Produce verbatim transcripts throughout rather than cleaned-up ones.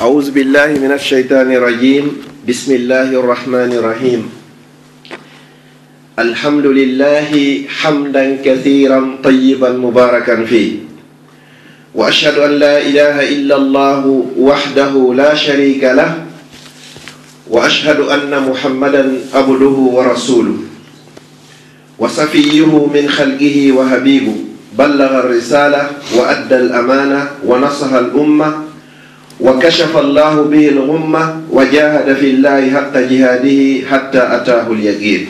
أعوذ بالله من الشيطان الرجيم. بسم الله الرحمن الرحيم. الحمد لله حمدا كثيرا طيبا مباركا فيه. وأشهد أن لا إله إلا الله وحده لا شريك له. وأشهد أن محمدا عبده ورسوله. وصفيه من خلقه وحبيبه، بلغ الرسالة وأدى الأمانة ونصح الأمة وكشف الله به الغمة وجاهد في الله حق جهاده حتى أتاه اليقين.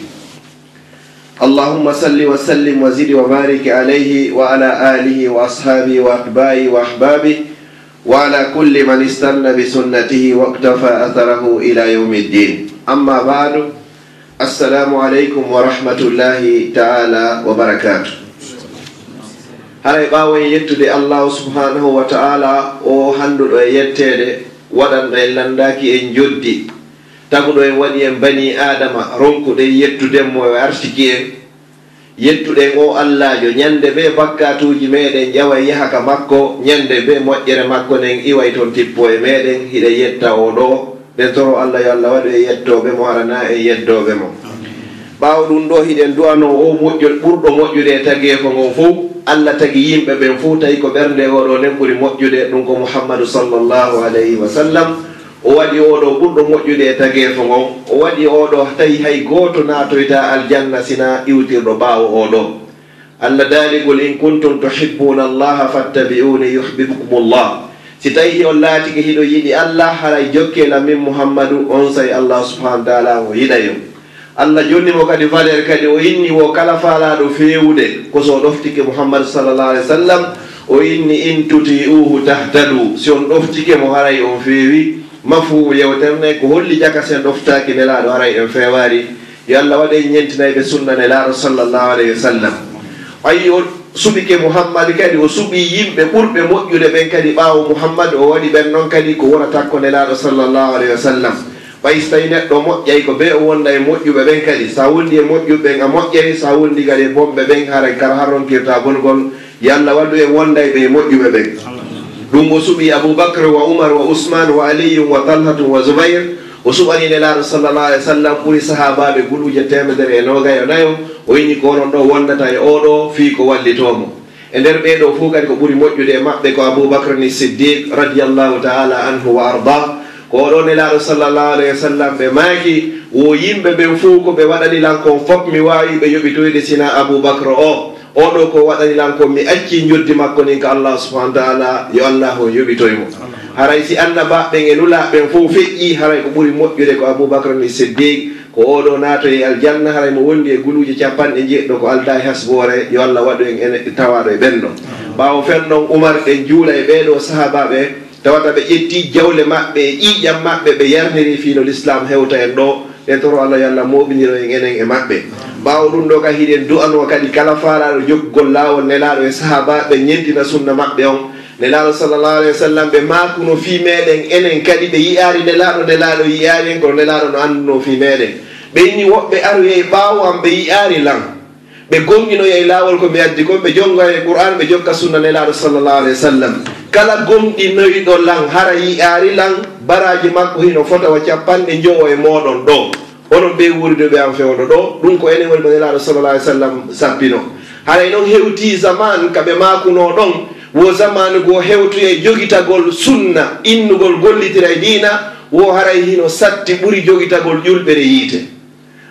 اللهم صل وسلم وزد وبارك عليه وعلى آله وأصحابه وأتباعه وأحبابه وعلى كل من استن بسنته واقتفى أثره إلى يوم الدين. أما بعد، السلام عليكم ورحمة الله تعالى وبركاته. Haray ɓaawo en yettude Allahu subhanahu wa ta'ala, o hannduɗo e yetteede, waɗanɗo en lanndaaki en njoddi, taguɗo en waɗi en banii Aadama, ronkuɗen yettude mo o artiki en, yettuɗen o Allaajo, ñande bee bakkaatuuji meeɗen ƴaway yaha ka makko, ñande bee moƴƴere makko nden iway ton tippo e meeɗen, hiɗen yetta o ɗo, ɓe toro Allah yo Allah waɗu en yettooɓe mo, hara na en yeddooɓe mo. Ɓaawo ɗum ɗo, hiɗen du'anoo o moƴƴo, ɓurɗo moƴƴude e tageefo ngon fow. Allah tagi yimɓe ɓen fow, tawi ko ɓernde o ɗo nden ɓuri moƴƴude, ɗum ko Muhammadu sallallahu alayhi wa sallam. O waɗi o ɗo ɓurɗo moƴƴude e tageefo ngon. O waɗi o ɗo tawi hay gooto naatoytaa aljanna sinaa iwtirɗo ɓaawo o ɗo. Allah daali: "Qul in kuntum tuhibbuna Allaha fattabi'uni yuhbibkumullah." Si tawii on laatike hiɗo yiɗi Allah, haray jokkee lan min Muhammadu, onsay Allah subhanahu wa ta'ala o yiɗay on. Allah jonni mo kadi valeur kadi, o inni wo kala faalaaɗo feewude, ko so o ɗoftike Muhammadu sallallahu alayhi wa sallam, o inni: "In tuti'uhu tahtadu." Si on ɗoftike mo, haray on feewi. Mafhuumu yewtere nden ko holli jaka si en ɗoftaaki Nelaaɗo, haray en feewaali. Yo Allah waɗu en ñentinayɓe sunna Nelaaɗo sallallahu alayhi wa sallam. Ayi, o suɓike Muhammad kadi, o suɓi yimɓe ɓurɓe moƴƴude ɓen kadi ɓaawo Muhammad, o waɗi ɓen non kadi ko wona takko Nelaaɗo sallallahu alayhi wa sallam. Ɓay so tawii neɗɗo moƴƴay ko bee o wonda e moƴƴuɓe ɓen kadi. Sa wondi e moƴƴuɓe ɓen a moƴƴay, sa wondi kadi e bonɓe ɓen haray kara har ronkirta bongol. Yo Allah waɗu en wondayɓe e moƴƴuɓe ɓen. Ɗum o suɓi Abu Bakr wa Umar wa Usman wa Aliyun wa Talhatun wa Zubayr. O suɓani Nelaaɗo sallallahu alayhi wa sallam ɓuri sahaabaaɓe guluuje teemedere e noogay e nayo. O inni ko onon ɗo wondata e oo ɗo fii ko wallitoo mo. E nder ɓee ɗoo fow kadi ko ɓuri moƴƴude e maɓɓe ko Abu Bakr ni Siddiq radiyallahu ta'ala anhu wa arda. Ko oo ɗo Nelaaɗo sallallahu alayhi wa sallam ɓe maaki wo yimɓe ɓen fow ko ɓe waɗani lan kon fof mi waawi ɓe yoɓitoyde sinaa Abu Bakr o. Oo ɗo ko waɗani lan ko mi acci njoddi makko nin ka Allah subhanahu wa ta'ala, yo Allah on yoɓitoy mo. Haray si annabaaɓe ɓen e nulaaɓe ɓen fow feƴƴii, haray ko ɓuri moƴƴude ko Abu Bakr ni Siddiq, ko oo ɗo naatoyi e aljanna, haray mo wondi e guluuje capanɗe njeeɗiɗo ko aldaa e hasboore, yo Allah waɗu en ene tawaaɗo e ɓen ɗo. Ɓaawo fen ɗon Umar ɗen juula e ɓee ɗo sahaabaaɓe, tawata ɓe ƴetti jawle maɓɓe e ƴiiƴam maɓɓe ɓe yarniri fii no Lislaam hewta en ɗo, ɓe toro Allah yo Allah mooɓiniro en enen e maɓɓe. Ɓaawo ɗum ɗo ka hiɗen du'anoo kadi kala faalaaɗo jokkugol laawol Nelaaɗo e sahaabaaɓe ɓe ñentina sunna maɓɓe on. Nelaaɗo sallallahu alayhi wa sallam ɓe maakuno fii meeɗen enen kadi ɓe yi'aali Nelaaɗo, Nelaaɗo yi'aali en kono Nelaaɗo no anndunoo fii meeɗen. Ɓe inni woɓɓe aroyay ɓaawo an ɓe yi'aali lan. Ɓe gomɗinoyay laawol ko mi addi kon, ɓe jongoyay Qur'aan, ɓe jokka sunna Nelaaɗo sallallahu alayhi wa sallam. Kala gomɗinoyɗo lan, hara yi'aali lan, baraaji makko hino fota wa capanɗe njowo e mooɗon ɗo. Onon ɓe wuuriduɓe an fewndo ɗo, ɗum ko enen woni mo Nelaaɗo sallallahu alayhi wa sallam sappino. Haray non hewtii zamaan ka ɓe maakunoo ɗon, wo zamaanu goo hewtoyay jogitagol sunna, innugol gollitira e diina, wo haray hino satti ɓuri jogitagol ƴulɓere yiite.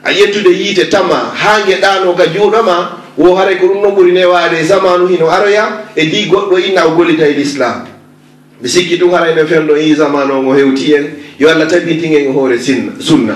A ƴettude yiite tama haa nge ɗaanoo ka juuɗo ma, wo haray ko ɗum ɗon ɓuri newaade e zamaanu hino aroya, e di goɗɗo inna o gollita e Lislaam. Mi sikki tun haray men fewndo ii zamaanu on o hewti en, yo Allah tabintin en e hoore sinna, sunna.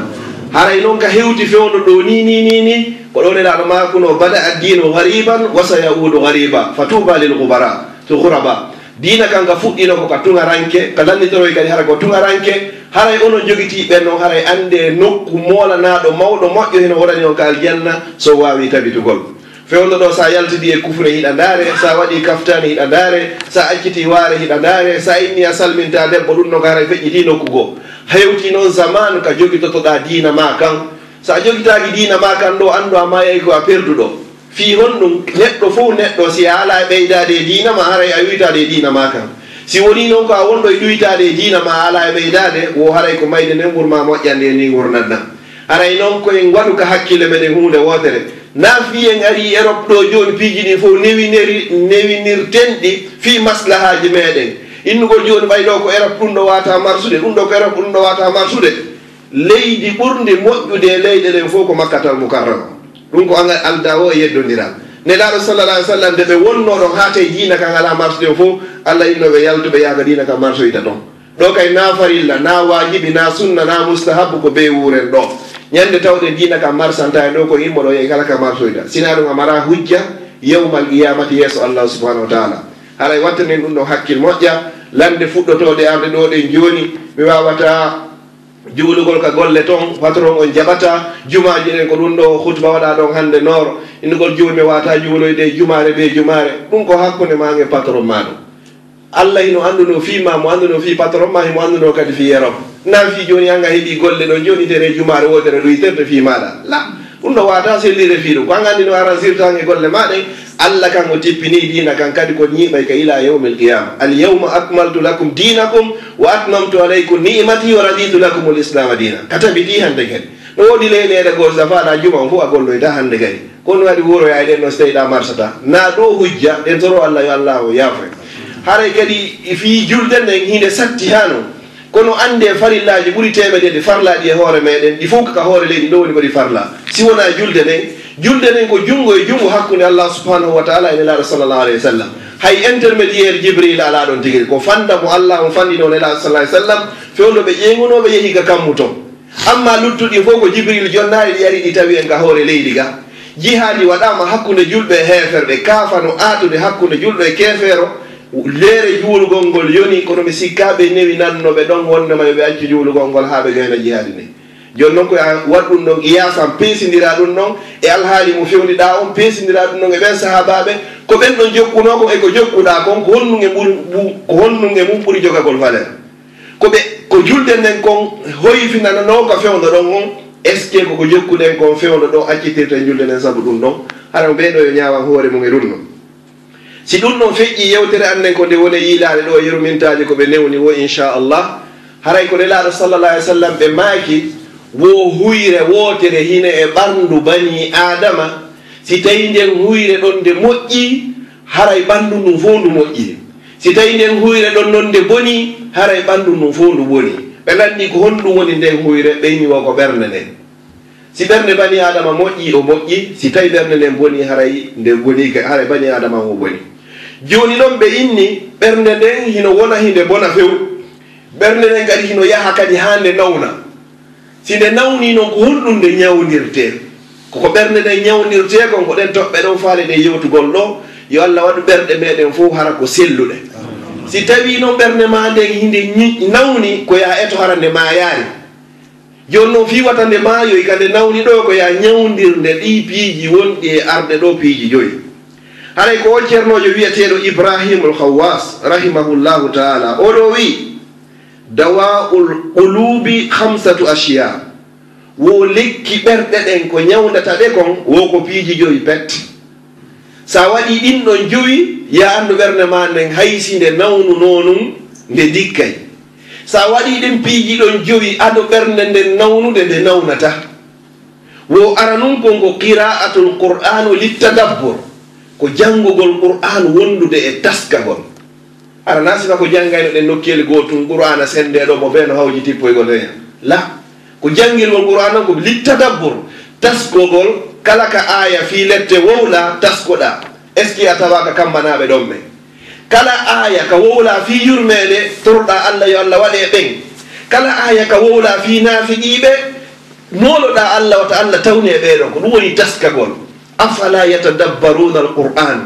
Haray non ka hewti fewndo ɗo ni, ni, ni, ni, ko ɗo Nelaaɗo maakuno: "Bada ad-diinu ghariban wa sayaudu ghariba, fa tuuba lil ghubara, to ghuraba." Diina kan ka fuɗɗino ko ka tuŋaranke, ka lannitoroy kadi hara ko tuŋaranke, haray onon jogitii ɓen non, haray anndee nokku moolanaaɗo mawɗo moƴƴo hino wonani on ka aljanna, so waawi tabitugol. Fewndo ɗo, sa yaltidi e kufre hiɗa ndaare, sa waɗi kaftaani hiɗa ndaare, sa acciti waare hiɗa ndaare, sa inni a salminta debbo, ɗum no ka haray feƴƴiti nokku goo. Hewti non zamaanu ka jogitotoɗaa diina ma kan. Sa jogitaaki diina ma kan ɗo, anndu a maayay ko a perduɗo. Fii honɗum? Neɗɗo fow neɗɗo, si a alaa e ɓeydaade e diina ma, haray a yoytaade e diina ma kan. Si wonii noon ko a wonɗo e ɗuytaade e diina ma, a alaa e ɓeydaade, wo haray ko mayde nden ɓur maa moƴƴande e ndin ngurndan ɗan. Haray noon ko en waɗu ka hakkille meɗen huunde wootere. Naa fii en arii Erop ɗoo jooni, piiji ɗin fof newiniri, newinirten ɗi fii maslahaaji meɗen. Innugol jooni ɓay ɗoo ko Erop ɗun ɗoo waawataa marsude, ɗun ɗoo ko Erop ɗun ɗoo waawataa marsude. Leydi ɓurndi moƴƴude e leyɗe ɗen fof ko Makkatal Mukarrama. Ɗun ko anga-, aldaa o e yeddondiral. Nelaaɗo sallallahu alaihi wasallam, nde ɓe wonnoo ɗon haa tawi diina kan alaa marsude fof, Allah inno ɓe yaltu ɓe yaha ka diina kan marsoyta ɗon. Ɗoo kay naa farilla, naa waajibi, naa sunna, naa mustahabbu, ko bee wuuren ɗoo. Ñande tawɗen diina kan marsantaa e ɗoo, ko immo ɗoo yehi kala ka marsoyta. Sinaa ɗun a maraa hujja yawmal qiyamati yeeso Allah subhanahu wa ta'ala. Haray wattanen ɗun ɗon hakkil moƴƴa, lande fuɗɗotoode arde ɗoo ɗen jooni, mi waawataa juulugol ka golle ton, patron on jaɓataa, jumaaji ɗen ko ɗun ɗoo khutba waɗaa ɗon hande nooro, innugol jooni mi waawataa juuloyde e jumaare bee jumaare, ɗun ko hakkunde maa e patron maa ɗon. Allah hino anndunoo fii maa, mo anndunoo fii patron maa, himo anndunoo kadi fii Erop. Naa fii jooni an a heɓii golle ɗon jooni tere jumaare wootere ɗuytirde fii maaɗa. La, ɗun ɗoo waawataa sellirde fii ɗun. Ko an anndi no aransirta an e golle maa ɗen, Allah kan o tippinii diina kan kadi ko ñiiɓay ka ilaa yawmil qiyama. Al yawma akmaltu lakum dinakum wa atmamtu alaykum ni'mati wa raditu lakumul islama diina. Ka tabitii hande kadi. No woodi leyɗeele goo, si a faalaa juma on fof a golloytaa hande kadi. Ko ɗun waɗi wuuroyaa e ɗen ɗon si tawii ɗa marsataa. Naa ɗoo hujja, en toroo Allah yo Allah o yaafo en. Haray kadi fii julde nden hinde satti haa non. Kono anndee farillaaji ɓuri teemedde ɗi farlaa ɗi e hoore meɗen, ɗi fof ko ka hoore leydi ɗoo woni ko ɗi farlaa. Si wonaa julde nden, julde nden ko junngo e junngo hakkunde Allah subhanahu wa ta'ala e Nelaaɗo sallallahu alayhi wa sallam. Hay intermédiaire Jibril alaa ɗon tigi, ko fanda mo Allah on fandinoo Nelaaɗo sallallahu alayhi wa sallam, fewndo ɓe ƴeeŋunoo ɓe yehi ka kammu ton. Amma luttuɗi fof ko Jibril jonnaali ɗi ari ɗi tawi en ka hoore leydi ga. Jihaadi waɗaama hakkunde julɓe e heeferɓe, kaafa no aatude hakkunde julɗo e keefeero, leere juulugol ngol yoni, kono mi sikkaa ɓe newi nanno ɓe ɗon wonnde ma yo ɓe accu juulugol ngol haa ɓe gayna jihaadi ndin. Jooni non ko a waɗ ɗun ɗon qiyaasan, peesindiraa ɗun ɗon e alhaali mo fewndiɗaa on, peesindiraa ɗun ɗon e ɓen sahaabaaɓe, ko ɓen ɗon jokkunoo kon e ko jokkuɗaa kon, ko honɗun e ɓuri, ɓu-, ko honɗun e mun ɓuri jogagol valeur? Ko ɓe, ko julde nden kon hoyfinananoo ka fewndo ɗon on, est-ce que ko ko jokkuɗen kon fewndo ɗon accitirten julde nden sabu ɗun ɗon? Hara mo ɓee ɗoo yo ñaawan hoore mun e ɗun ɗon. Si ɗun ɗon feƴƴii yewtere an nden ko nde woni yiilaade ɗoo e yurmintaaji ko ɓe newni woo, inchallah. Haray ko Nelaaɗo sallallahu alaihi wa sallam ɓe maaki, wo huyre wootere hino e ɓarndu banii Aadama, si tawii nden huyre ɗon nde moƴƴii, haray ɓandu ndun fow ndu moƴƴii. Si tawii nden huyre ɗon non nde bonii, haray ɓandu ndun fow ndu bonii. Ɓe lanndii ko honɗun woni nden huyre, ɓe inni wo ko ɓernde nden. Si ɓernde banii Aadama moƴƴii, o moƴƴii, si tawii ɓernde nden bonii, haray nde bonii ka, haray banii Aadama on o bonii. Jooni non ɓe inni ɓernde nden hino wona hinde bona few, ɓernde nden kadi hino yaha kadi haa nde nawna. Si nde nawnii non, ko honɗun nde ñawndirtee? Ko ko ɓernde nden ñawndirtee kon, ko ɗen toɓɓe ɗon faaleɗen yewtugol ɗoo, yo Allah waɗu ɓerɗe meɗen fow hara ko selluɗe. Si tawii non ɓernde maa nden hinde ñi-, nawni, ko yo a eto hara nde maayaali. Jooni non fii wata nde maayoy ka nde nawni ɗoo, ko yo a ñawndir nde ɗii piiji wonɗi e arde ɗoo, piiji joyi. Haray ko oo ceernoojo wi'eteeɗo Ibrahimul Khawwas, rahimahullahu ta'ala, oo ɗoo wi'i, "Dawa'ul qulubi khamsatu ashiya." Wo lekki ɓerɗe ɗen ko ñawndata ɗe kon, wo ko piiji joyi pet. Sa waɗii ɗin ɗon jowi, yo a anndu ɓernde maa nden hay si nde nawnunoo nun, nde dikkay. Sa waɗii ɗin piiji ɗon jowi ado ɓernde nden nawnude, nde nawnata. Wo ara nun kon ko qira'atul Qur'an littadabbur, ko janngugol Qur'an wondude e taskagol. Hara naa sifa ko janngayno ɗen nokkeeli gootun, Qur'aana senndeeɗo mo bee no hawji tippoygol reña. La, ko janngirgol Qur'aana ko littadabbur, taskogol kala ka aaya fii lette wowlaa, taskoɗaa. Est-ce que a tawaaka kambanaaɓe ɗon ɓe? Kala aaya ka wowlaa fii yurmeende, toroɗaa Alla yo Alla waɗe e ɓen. Kala aaya ka wowlaa fii naafiqiiɓe, mooloɗaa Alla wata Alla tawne e ɓee ɗon. Ko ɗum woni taskagol. Afalaa yatadabbaruuna al-Qur'aan.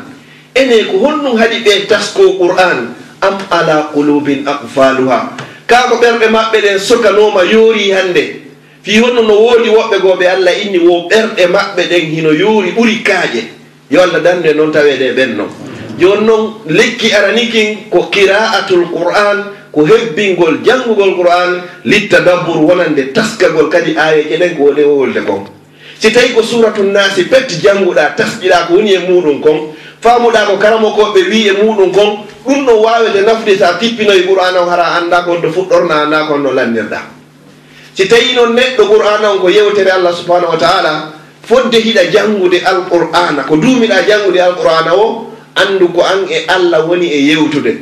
Ene ko honɗum haɗi ɓe taskoo Qur'aan? Am alaa quluubin aqfaaluhaa. Kaa ko ɓerɗe maɓɓe ɗen sokanooma, yoorii hannde? Fii honno no woodi woɓɓe goo ɓe Alla inni wo ɓerɗe maɓɓe ɗen hino yoori ɓuri kaaƴe? Yo Alla dandu en non taweede e ɓen non. Jooni non, lekki arani kin ko qiraa'atul Qur'aan, ko hebbingol janngugol Qur'aan, littadabbur, wonande taskagol kadi aayeeje ɗen ko woni e wolde kon. Si tawii ko Suuratu Naasi pet jannguɗaa, tasɓiɗaa ko woni e muuɗum kon, Faamuɗaa ko karamokooɓe wii e muuɗum kon, ɗum ɗon waawete nafde si a tippinoyi Qur'aana on, hara a anndaa ko honto fuɗɗorɗaa, a anndaa ko honto lannirɗaa. Si tawii non neɗɗo Qur'aana on ko yewtere Allah subhanahu wa ta'ala, fodde hiɗa janngude Alqur'aana, ko duumiɗaa janngude Alqur'aana o, anndu ko an e Allah woni e yewtude.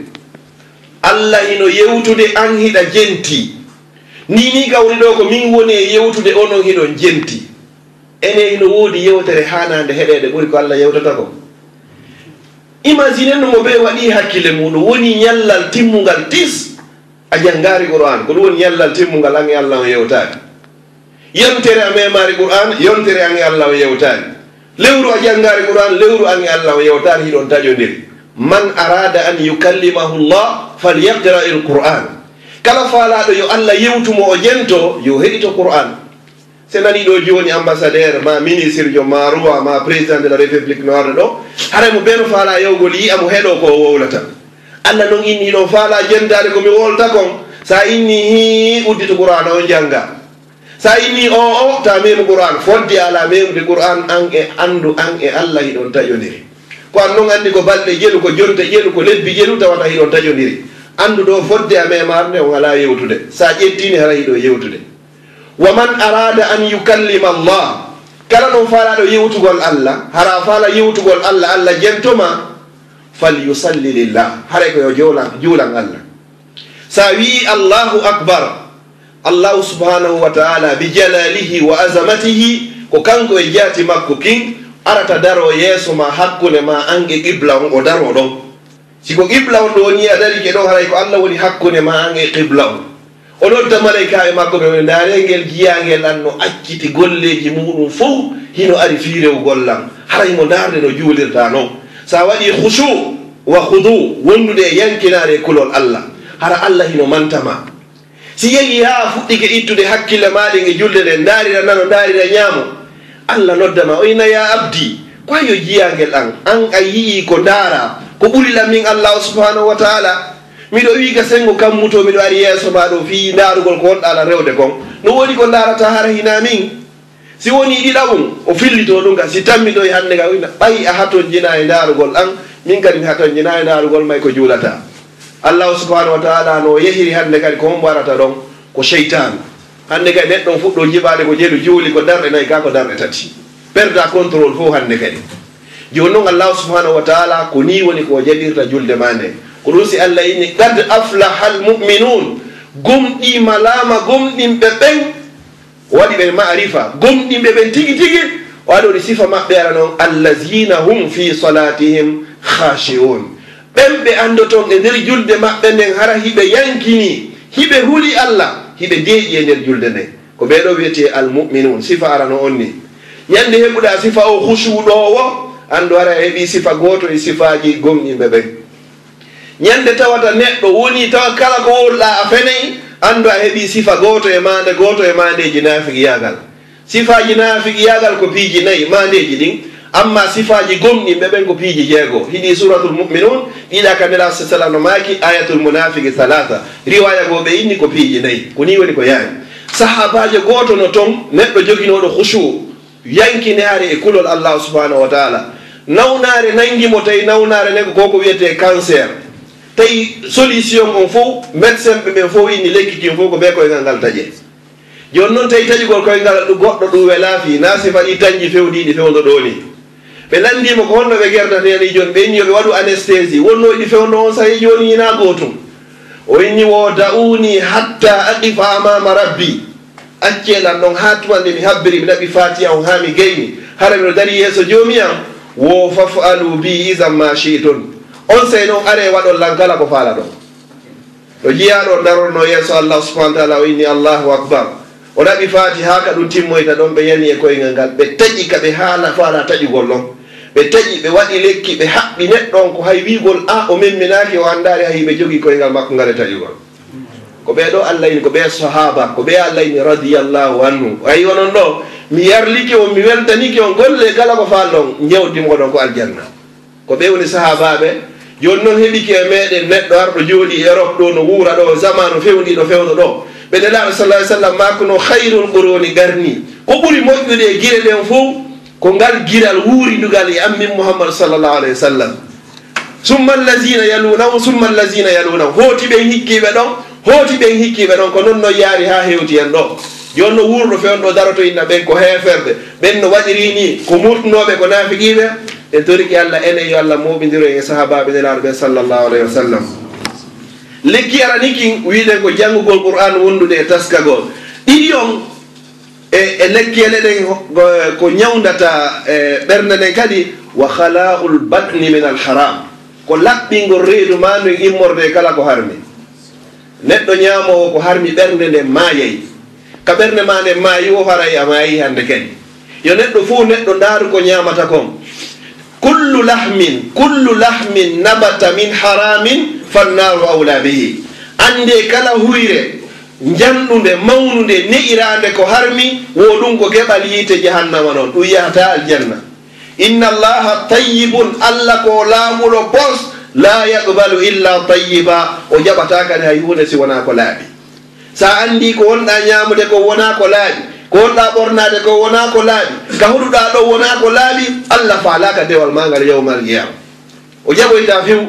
Allah hino yewtude, an hiɗa jentii. Nii nii ka woni ɗoo ko min woni e yewtude, onon hiɗon jentii. Ene hino woodi yewtere haanaande heɗeede ɓuri ko Allah yewtata kon? Imagine no mo bee waɗi hakkille muuɗum, woni ñallal timmungal tis, a janngaali Qur'aan, ko ɗum woni ñallal timmungal, an e Allah on yewtaali. Yontere a memaali Qur'aan, yontere an e Allah on yewtaali. Lewru a janngaali Qur'aan, lewru an e Allah on yewtaali, hiɗon taƴondiri. Man arada an yukallimahu Allah falyaqra il Qur'aan. Kala faalaaɗo yo Allah yewtu mo o jento, yo heɗito Qur'aan. Si nanii ɗoo jooni ambassadeur, ma ministre jo, ma roi, ma président de la république no arde ɗoo, haray mo bee no faalaa yawgol yi'a mo heɗoo ko o wowlata. Allah non inni hiɗon faalaa jentaade ko mi wowlata kon, si a inni hii, uddito Qur'aana on jannga. Si a inni o, o, ta memu Qur'aan, fodde alaa memude Qur'aan, an e anndu, an e Allah hiɗon taƴondiri. Ko an non anndi ko balɗe jelu, ko jonte jelu, ko lebbi jelu tawata hiɗon taƴondiri. Anndu ɗoo fodde a memaali nde on alaa yewtude. Si a ƴettii ni haray hiɗon yewtude. Wa man arada an yukallima Allah, kala non faalaaɗo yewtugol Allah, hara a faalaa yewtugol Allah, Allah jento ma, falyusalli lillah, haray ko yo juulan, juulan Allah. Si a wi'i Allahu akbar, Allahu subhanahu wa ta'ala bi jalalihi wa azamatihi, ko kanko e jaati makko kin arata daroo yeeso ma, hakkunde ma an e qibla on, o daroo ɗon. Si ko qibla on ɗoo ni a darike ɗon, haray ko Allah woni hakkunde ma an e qibla on. O nodda malaykaaɓe makko ɓen, o wi'a, ndaaree ngel jiyaangel an no acciti golleeji muuɗum fow, hino ari fii rewugol lan. Haray mo ndaarde no juulirta non. Si a waɗii khushu' wa khudu', wondude e yankinaare e kulol Allah, hara Allah hino manta ma. Si yehii haa a fuɗɗike ittude hakkille maa ɗen e julde nden, ndaarira nano, ndaarira ñaamo, Allah nodda ma, o inna, "Yaa abdi, ko ayo jiyaangel an, an a yi'ii ko ndaaraa, ko ɓuri lan min Allaahu subhaanahu wa ta'aalaa? Miɗo wi'i ka senngo kammuto, miɗo ari yeeso maa ɗoo fii ndaarugol ko wonɗaa lan rewde kon. No woodi ko ndaarataa hara hinaa min?" Si wonii ɗiɗaɓun, o fillitoo ɗun ka, si tammitoo hannde ka, o inna, "Ɓay a hatonjinaa e ndaarugol an, min kadi mi hatonjinaa e ndaarugol ma e ko juulataa." Allaahu subhaanahu wa ta'aalaa no yehiri hannde kadi ko hombo arata ɗon? Ko seytaanu. Hannde kadi neɗɗo on fuɗɗoo jiɓaade ko jelu, juuli ko darɗe nayi, kaa ko darɗe tati. Perdaa contrôle fow hannde kadi. Jooni non Allaahu subhaanahu wa ta'aalaa ko nii woni ko o jaɓirta julde maa nden. Ko ɗun si Allah inni, "Qad aflahal mu'minuun." Gomɗii malaama gomɗinɓe ɓen, o waɗi ɓe ma'arifa, gomɗinɓe ɓen tigi tigi, o waɗi woni sifa maɓɓe ara non, "Allazina hum fi salatihim khashi'un." Ɓen ɓe anndoton e nder julde maɓɓe nden, hara hiɓe yankinii, hiɓe huli Allah, hiɓe deeƴi e nder julde nden. Ko ɓee ɗoo wi'etee al-mu'minuun, sifa arano on ni. Ñande heɓuɗaa sifa o, khushu ɗoo o, anndu hara a heɓii sifa gooto e sifaaji gomɗinɓe ɓen. Ñande tawata neɗɗo wonii tawa kala ko wowluɗaa a fenay, anndu a heɓii sifa gooto e maande, gooto e maandeeji naafiqiyaagal. Sifaaji naafiqiyaagal ko piiji nayi, maandeeji ɗin, ammaa sifaaji gomɗinɓe ɓen ko piiji jeego. Hiɗi Suuratul Mu'minuun, ɗiɗa ka Nelaaɗo sallallahu alaihi wasallam no maaki, "Ayatul munaafiqi salaasa." Riwaaya goo ɓe inni ko piiji nayi. Ko nii woni ko yaani. Sahaabaajo gooto no ton, neɗɗo joginooɗo khushu', yankinaare e kulol Allaahu subhaanahu wa ta'aalaa. Nawnaare nangi mo, tawi nawnaare nden ko ko wi'etee cancer. Tawi solution on fow, médecin ɓe ɓen fow inni lekki kin fow ko bee koyngal ngal taƴee. Jooni non tawi taƴugol koyngal ɗu-, goɗɗo ɗun welaa fii, naa sifa ɗi tanji fewdiiɗi fewndo ɗoo ni. Ɓe lanndii mo ko honno ɓe gerdatee nii jooni, ɓe inni yo ɓe waɗu anesthésie. Wonnoo ɗi fewndo on sahi jooni hinaa gootun. O inni, "Wo da'uuni hatta aqifa amaama Rabbi." Accee lan ɗon haa tuma nde mi habbiri, mi naɓi Faatiha on haa mi gayni. Hara miɗo darii yeeso Joomi an. Wo faf'alu bi izan ma shi'tun. Onsay non aree waɗon lan kala ko faalaɗon. Ɗo jiyaaɗo on darornoo yeeso Allah subhaanahu wa ta'aalaa, o inni, "Allaahu akbar." O naɓi Faatiha ka ɗun timmoyta ɗon, ɓe yani e koyngal ngal, ɓe taƴi ka ɓe haala faalaa taƴugol ɗon. Ɓe taƴi, ɓe waɗi lekki, ɓe haɓɓi neɗɗo on ko hay wi'ugol, a, o memminaaki, o anndaali hay ɓe jogii koyngal makko ngal e taƴugol. Ko ɓee ɗoo Allah inni, ko ɓee sahaaba, ko ɓee Allah inni radiyallaahu anhu. Ayi onon ɗoo, mi yarlike on, mi weltanike on, golle kala ko faalɗon, njawdi moɗon ko aljanna. Ko ɓee woni sahaabaaɓe. Jooni non heɓike e meɗen neɗɗo arɗo jooɗii Europe ɗoo, no wuura ɗoo, zamaanu fewndiiɗo fewndo ɗoo. Ɓe Nelaaɗo sallallahu alaihi wasallam maakuno, "Khairul quruni qarni." Ko ɓuri moƴƴude e gire ɗen fow, Ko ngal giral wuurindugal e an min Muhammadu sallallahu alayhi wa sallam. Summa allazina yalunahum, summa allazina yalunahum. Hooti ɓen hikkiiɓe ɗon, hooti ɓen hikkiiɓe ɗon. Ko non non yaari haa hewti en ɗo. Jooni no wuurɗo fewndo daroto inna ɓen ko heeferɓe. Ɓen no waɗiri ni ko murtunooɓe ko naafiqiiɓe. En toriki Allah enen yo Allah mooɓindiro en e sahaabaaɓe Nelaaɗo ɓen sallallahu alayhi wa sallam. Lekki arani kin wi'uɗen ko janngugol Qur'aan wondude e taskagol. Ɗiɗi on e, e lekkele ɗen ko, ko ñawndata e ɓernde nden kadi, wa khala'ul batni min al haram, ko laɓɓingol reedu maa ndun immorde e kala ko harmi. Neɗɗo ñaamoowo ko harmi ɓernde nden maayay. Ka ɓernde maa nden maayi o haray a maayi hannde kadi. Yo neɗɗo fow neɗɗo ndaaru ko ñaamata kon. Kullu lahmin, kullu lahmin nabata min haramin fannaaru awla bihi. Anndee kala huyre njanɗunde, mawnunde, ne'iraande ko harmi, wo ɗun ko geɓal yiite jahannama non, ɗun yahataa aljanna. Inna Allaha tayyibun, Alla ko laaɓuɗo pos, la yaqbalu illa tayyiba, o jaɓataa kadi hay huunde si wonaa ko laaɓi. Sa anndii ko wonɗaa ñaamude ko wonaa ko laaɓi, ko wonɗaa ɓornaade ko wonaa ko laaɓi, ka hoɗuɗaa ɗon wonaa ko laaɓi, Alla faalaaka dewal maa ngal yawmal qiyaama. O jaɓoytaa few.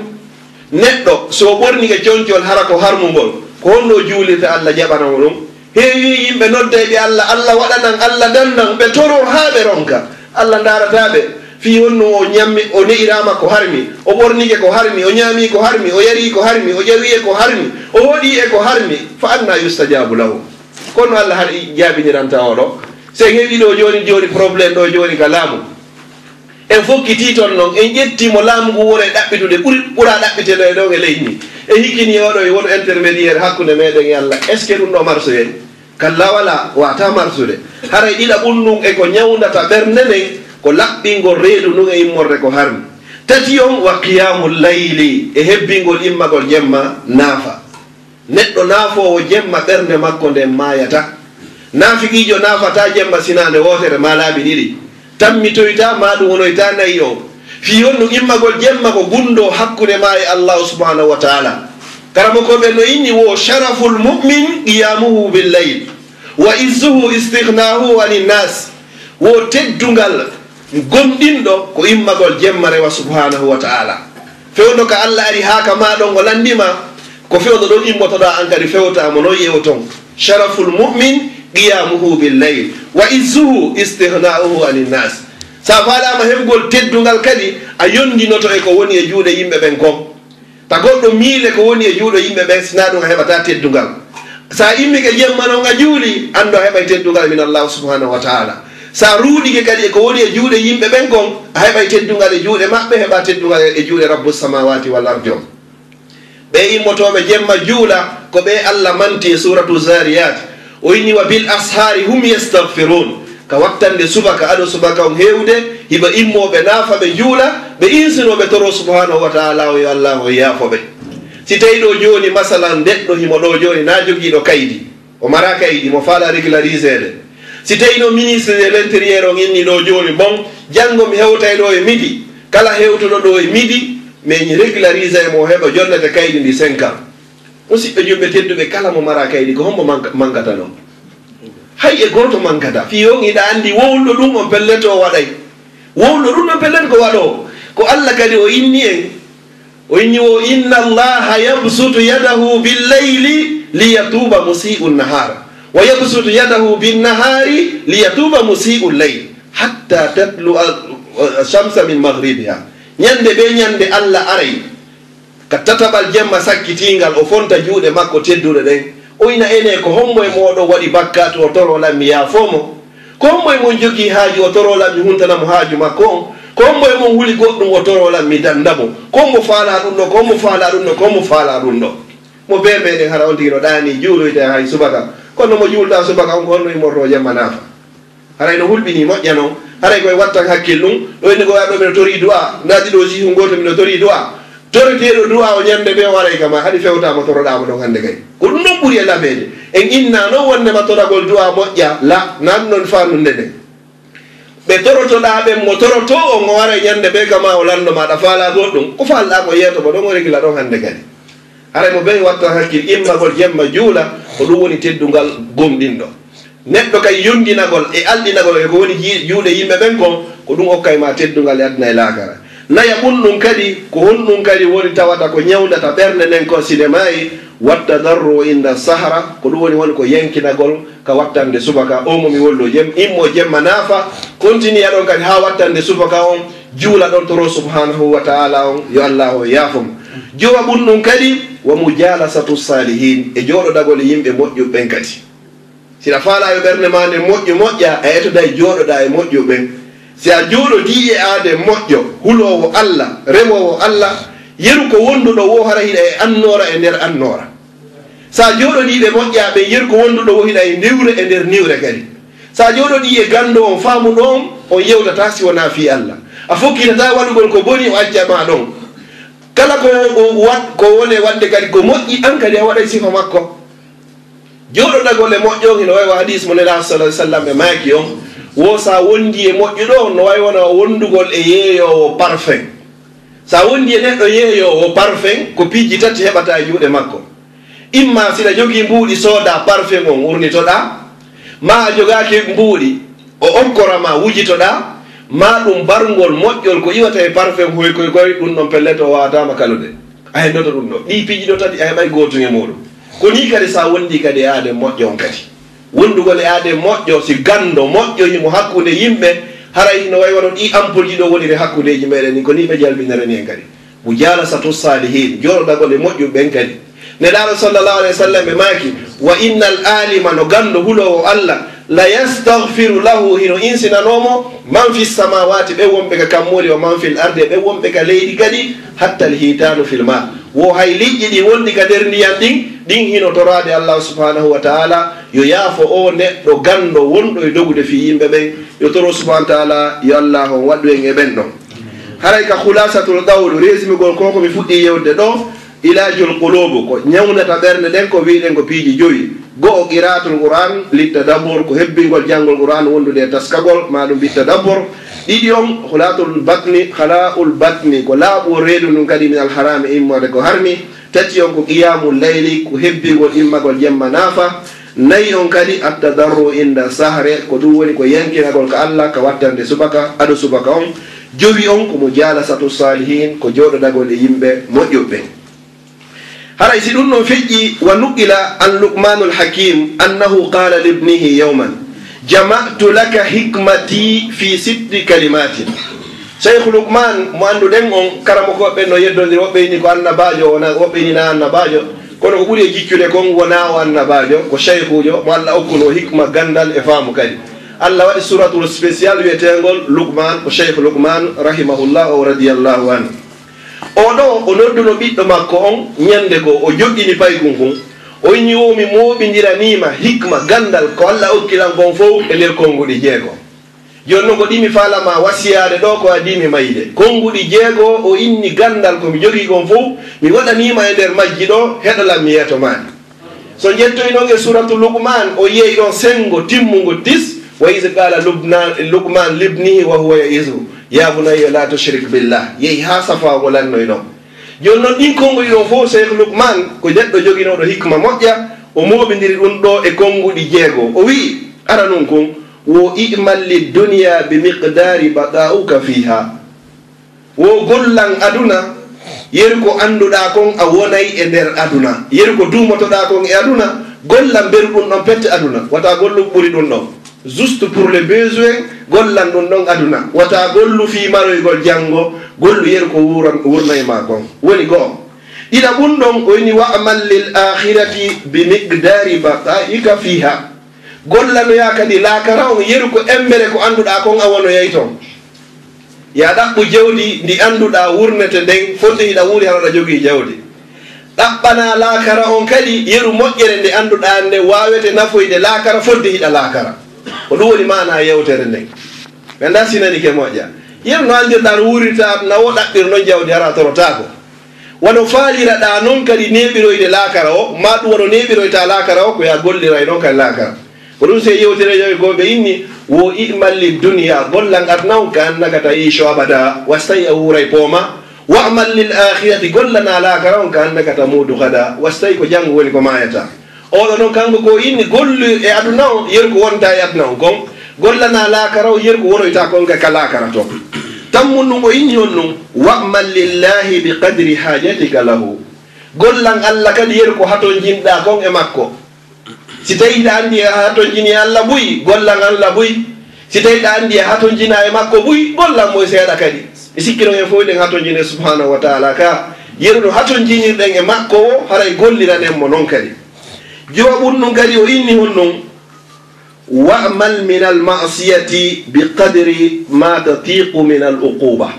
Neɗɗo, so o ɓornike concol hara ko harmungol, ko honno o juulirta Alla jaɓana mo ɗum? Heewii yimɓe nodday ɓe Alla, Alla waɗanan, Alla dannan, ɓe toroo haa ɓe ronka. Alla ndaarataa ɓe. Fii honno o ñammi, o ne'iraama ko harmi, o ɓornike ko harmi, o ñaami ko harmi, o yari ko harmi, o ƴawi e ko harmi, o hoɗi e ko harmi. Fa anna yustajabu lahu? Kono Alla har jaabiniranta oɗo. Si en heɓii ɗo jooni, jooni problème ɗo jooni ka laamu. En fokkitii ton non, en ƴettii mo laamu ngu wuro e ɗaɓɓitude, ɓuri, ɓura ɗaɓɓiteede ɗon e leydi ndi. En hikkini oɗo e won intermédiaire hakkunde meɗen e Alla. Est-ce que ɗum ɗo marsoyay? Kalla wala, wata marsude. Haray ɗiɗaɓun ɗum e ko ñawndata ɓernde nden, ko laɓɓingol reedu ndun e immorde ko harmi. Tati on, wa qiyamul layli, e hebbingol immagol jemma naafa. Neɗɗo naafoowo jemma, ɓernde makko nden maayata. Naafiqiijo naafata jemma sinaa nde wootere maa laabi ɗiɗi. Tammitoyta maa ɗum wonoyta nayi o. Fii honɗum immagol jemma ko gunndoo hakkunde maa e Allaahu subhaanahu wa taala. Karamokooɓe no inni wo sharaful mu'min qiyamuhu bil layl, wa izzuhu istighnaahu anin naas. Wo teddungal gomɗinɗo ko immagol jemma rewa subhaanahu wa taala. Fewndo ka Alla ari haa ka maa ɗon o lanndima, ko fewndo ɗon immotoɗaa an kadi fewta mo non yeewo ton. Sharaful mu'min qiyamuhu bil layl, wa izzuhu istighna'uhu anin nas. Sa faalaama heɓgol teddungal kadi, a yondinoto e ko woni e juuɗe yimɓe ɓen kon. Ta goɗɗo miile ko woni e juuɗe yimɓe ɓen, sinaa ɗum a heɓataa teddungal. Sa immike jemma non a juuli, anndu a heɓay teddungal min Allahu subhanahu wa taala. Sa ruuɗike kadi e ko woni e juuɗe yimɓe ɓen kon, a heɓay teddungal e juuɗe maɓɓe, heɓa teddungal e juuɗe Rabbu samawati wal ardi on. Ɓe immotooɓe jemma juula, ko ɓe Alla manti e Suuratu Zaariyaat. O inni, "Wa bil ashaari hum yastaghfiruun." Ka wattande subaka, ado subaka on heewde, hiɓe immoo ɓe naafa, ɓe juula, ɓe insinoo, ɓe toroo Subhaanahu wa Ta'aalaa o yo Allaahu o yaafo ɓe. Si tawii ɗoo jooni, masalan, neɗɗo himo ɗoo jooni, na jogiiɗo kaydi. O maraa kaydi, mo faalaa régulariseede. Si tawii no ministre de l'intérieur on inni ɗoo jooni, bon, janngo mi hewtay ɗoo e midi. Kala hewtuɗo ɗoo e midi, mi régularisay mo, o heɓa jonnete kaydi ndi cinq ans. Musidɓe julɓe tedduɓe, kala mo maraa kaydi, ko hombo manka-, mankata non? Hay e gooto mankata. Fii on hiɗa anndi wowluɗo ɗum on pellet o waɗay. Wowluɗo ɗum on pellet ko waɗoo. Ko Alla kadi o inni en. O inni wo, "Inna Allaha yabsutu yadahu bil layli liyatuba musii'u nahar, wa yabsutu yadahu bin nahari liyatuba musii'u layl, hatta tatlu al-, al-shamsa min maghribiha." Ñande be ñande Alla aray ka tataɓal jemma sakkitingal, o fonta juuɗe makko tedduɗe ɗen. O ina ene, ko hombo e mooɗon waɗi bakkaatu, o toroo lan mi yaafoo mo? Ko hombo e mon jogii haaju, o toroo lan mi huntana mo haaju makko on? Ko hombo e mon huli goɗɗum, o toroo lan mi danda mo? Ko hombo faalaa ɗum ɗo, ko hombo faalaa ɗum ɗo, ko hombo faalaa ɗum ɗo? Mo bee meɗen hara on tigi no ɗaanii juuloyta hay subaka. Kono mo juultaa subaka on, ko honno immortoo jemma naafa? Haray no hulɓinii moƴƴa non. Haray koye wattan hakkil ɗum. Ɗo inni ko waɗɗo mino torii du'a. Ndaa ɗiɗo si hun gooto mino torii du'a. Toreteeɗo du'a o ñande ɓe o aray kama, haɗi fewta mo toroɗaa mo ɗon hannde kay. Ko ɗum ɗon ɓuri e lameede. En inna non wonde ma toragol du'a moƴƴa, la, nan non faanunde nde. Ɓe torotoɗaa ɓen mo torotoo on o aray ñande ɓe kama o lanndo ma ɗa faalaa goɗɗum. Ko faalɗaa ko yeeto mo ɗon o regila ɗon hannde kadi. Haray mo ɓen watta hakkil immagol jemma juula, ko ɗum woni teddungal gomɗinɗo. Neɗɗo kay yondinagol e alɗinagol e ko woni ji-, juuɗe yimɓe ɓen kon, Ko ɗum okkay ma teddungal e aduna e laakara. Naya ɓun ɗum kadi, ko honɗum kadi woni tawata ko ñawndata ɓernde nden kon si nde maayi? Wattadarru inda sahra, ko ɗum woni, woni ko yankinagol ka wattande subaka, o mo mi wollo jem, immo jemma naafa, continue ɗon kadi haa wattande subaka on, juula ɗon toro subhanahu wa ta'ala on, yo Allah o yaafo mo. Jowa ɓun ɗum kadi, wa mujalasatu salihin, e jooɗodagol e yimɓe moƴƴuɓe ɓen kadi. Si a faalaa yo ɓernde maa nden moƴƴu moƴƴa, a etoday jooɗoɗaa e moƴƴuɓe ɓen. Si a jooɗodii e aaden moƴƴo, huloowo Allah, remoowo Allah, yeru ko wonduɗo woo hara hiɗa e annoora e nder annoora. Si a jooɗodii ɓe moƴƴaa ɓen, yeru ko wonduɗo woo hiɗa e niwre e nder niwre kadi. Si a jooɗodii e ganndo on, faamuɗo on, on yewtataa si wonaa fii Allah. A fokkitataa waɗugol ko boni, o acca ma ɗon. Kala ko o wat-, ko wone waɗde kadi ko moƴƴi, an kadi a waɗay sifa makko. Jooɗodagol e moƴƴo on hino wayi wa hadiis mo Nelaaɗo sallallaahu alayhi wa sallam ɓe maaki on, wo sa wondi e moƴƴuɗo on no wayi wona wondugol e yeeyoowo parfum. Sa wondi e neɗɗo yeeyoowo parfum, ko piiji tati heɓata e juuɗe makko. Imma siɗa jogii mbuuɗi sooda parfum on urnitoɗaa, ma a jogaaki mbuuɗi, o okkora ma wujitoɗaa, ma ɗum barngol moƴƴol ko iwata e parfum hoy koy koy, ɗum ɗon pellet o waawataama kalude. A hendoto ɗum ɗo. Ɗii piiji ɗo tati a heɓay gootun e muuɗum. Ko nii kadi sa wondi kadi e aaden moƴƴo on kadi. Wondugol e aaden moƴƴo, si ganndo moƴƴo himo hakkunde yimɓe, haray hino wayi wano ɗii ampulji ɗo woniri hakkundeeji meɗen ni, ko nii ɓe jalbinirani en kadi. Mujalasatu salihin, jooɗodagol e moƴƴuɓe ɓen kadi. Nelaaɗo sallallahu alayhi wa sallam ɓe maaki, wa innal alima, no ganndo huloowo Allah, la yastaghfiru lahu, hino insinanoo mo, man fi samawati, ɓen wonɓe ka kammuuli, wa man fil ardi, e ɓen wonɓe ka leydi kadi, hatta al hitanu fil ma. Wo hay liƴƴi ɗi wonɗi ka nder ndiyan ɗin, ɗin hino toraade Allah subhanahu wa ta'ala, yo yaafo o neɗɗo ganndo wonɗo e dogude fii yimɓe ɓen, yo toro subhanahu wa ta'ala, yo Allah on waɗu en e ɓen ɗon. Haray ka khulasatul qawl, reesumugol ko ko mi fuɗɗi yewde ɗo, ilajul qulub, ko ñawnata ɓernde ɗen, ko wi'ɗen ko piiji jowi. Go'o, qiraatul Qur'an, littadabbur, ko hebbingol janngol Qur'an wondude e taskagol, ma ɗum bittadabbur. Ɗiɗi on, khalatul batni, khala'ul batni, ko laaɓugol reedu ndun kadi min al harami, immorde ko harmi. Tati on ko qiyamul layli, ko hebbingol immagol jemma naafa. Nayi on kadi attadarru inda sahre, ko ɗum woni ko yankinagol ka Allah ka wattande subaka, ado subaka on. Jowi on ko mujalasatu salihin, ko jooɗodagol e yimɓe moƴƴuɓe. Haray si ɗum ɗon feƴƴi, wa nuqila an Luqmanul Hakim annahu qala libnihi yawman, jama'tu laka hikmati fi sitti kalimatin. Cheikh Luqman mo annduɗen on, karamokooɓe ɓen no yeddondiri, woɓɓe inni ko annabaajo, wona, woɓɓe inni na annabaajo, kono ko ɓuri e jiccude kon wona o annabaajo, ko cheikhuujo mo Allah okkuno hikma, ganndal e faamu kadi. Allah waɗi suratul spécial wi'eteengol Luqman, ko Cheikh Luqman rahimahullah o radiyallahu anhu. O ɗo o nodduno ɓiɗɗo makko on ñande goo, o joɗɗini paykun kun, o inni wo mi mooɓindiraniima hikma, ganndal ko Allah okki lan kon fow e nder konnguɗi jeego. Jooni non ko ɗi mi faalaa ma wasiyaade ɗo, ko adii mi mayde. Konnguɗi jeego, o inni ganndal ko mi jogii kon fow, mi waɗanii ma e nder majji ɗo, heɗo lan mi yeeto maa ɗi. So njettoy non e suratu Luqman, o yehi ɗon senngo timmungo tis, wa iz qala Lubna-, Luqman libnihi wa huwa ya'izuhu, ya bunayya la tushrik billah. Yehi haa safaa mo lannoy non. Jooni non ɗin konnguɗi ɗon fow, Cheikh Luqman ko neɗɗo joginooɗo hikma moƴƴa, o mooɓindiri ɗum ɗo e konnguɗi jeego. O wi'i, ara non kon, wo i'mal lid dunya bi miqdari baqa'uka fiha. Wo gollan aduna, yeru ko annduɗaa kon a wonay e nder aduna. Yeru ko duumotoɗaa kon e aduna, gollan beru ɗum ɗon pette aduna. Wata gollu ɓuri ɗum ɗon. Juste pour les besoins, gollan ɗum ɗon aduna. Wata gollu fii maroygol janngo, gollu yeru ko wuuran-, wurnay ma kon. Woni go'o. Ɗiɗaɓun ɗon, o inni, "Wa'mal lil akhirati bi miqdari baqa'ika fiha." Gollanoyaa kadi laakara on, yeru ko embere ko annduɗaa kon a wonoyay ton. Yo a ɗaɓɓu jawdi ndi annduɗaa wurnete nden, fodde hiɗa wuuri hara aɗa jogii jawdi. Ɗaɓɓanaa laakara on kadi yeru moƴƴere nde annduɗaa nde waawete nafoyde laakara fodde hiɗa laakara. Ko ɗum woni maanaa yewtere nden. Mi anndaa si nani ke moƴƴa. Yeru no anndirɗaa no wuurirta aduna o, ɗaɓɓir non jawdi hara a torotaako. Wano faaliraɗaa non kadi neeɓiroyde laakara o, maa ɗum wano neeɓiroyta laakara o, ko yo a golliray non kadi laakara. Ko ɗum si yewtere yawi goo ɓe inni, wo i'mal lid dunya, gollan aduna on ka annaka ta'iishu abada, wa si tawi a wuuray pooma, wa'mal lil akhirati, gollanaa laakara on ka annaka tamuutu gada, wa si tawi ko janngo woni ko maayata. Oɗo non kanko ko inni gollu e aduna on, yeru ko wonta e aduna on kon, Gollanaa laakara o, yeru ko wonoytaa kon ka, ka laakara ton. Tammun ɗum o inni on ɗum, "Wa'mal lillahi bi qadri hajatika lahu." Gollan Alla kadi, yeru ko hatonjinɗaa kon e makko. Si tawii hiɗa anndi a hatonjini Alla buy, gollan Alla buy. Si tawii hiɗa anndi a hatonjinaa e makko buy, gollan mo e seeɗa kadi. Mi sikki non en fof eɗen hatonjini subhanahu wa taala ka. Yeru no hatonjinirɗen e makko o, haray golliranen mo non kadi. Jowa ɓun ɗum kadi o inni honɗum, "Wa'mal minal ma'siyati bi qadri ma tatiqu minal uquba."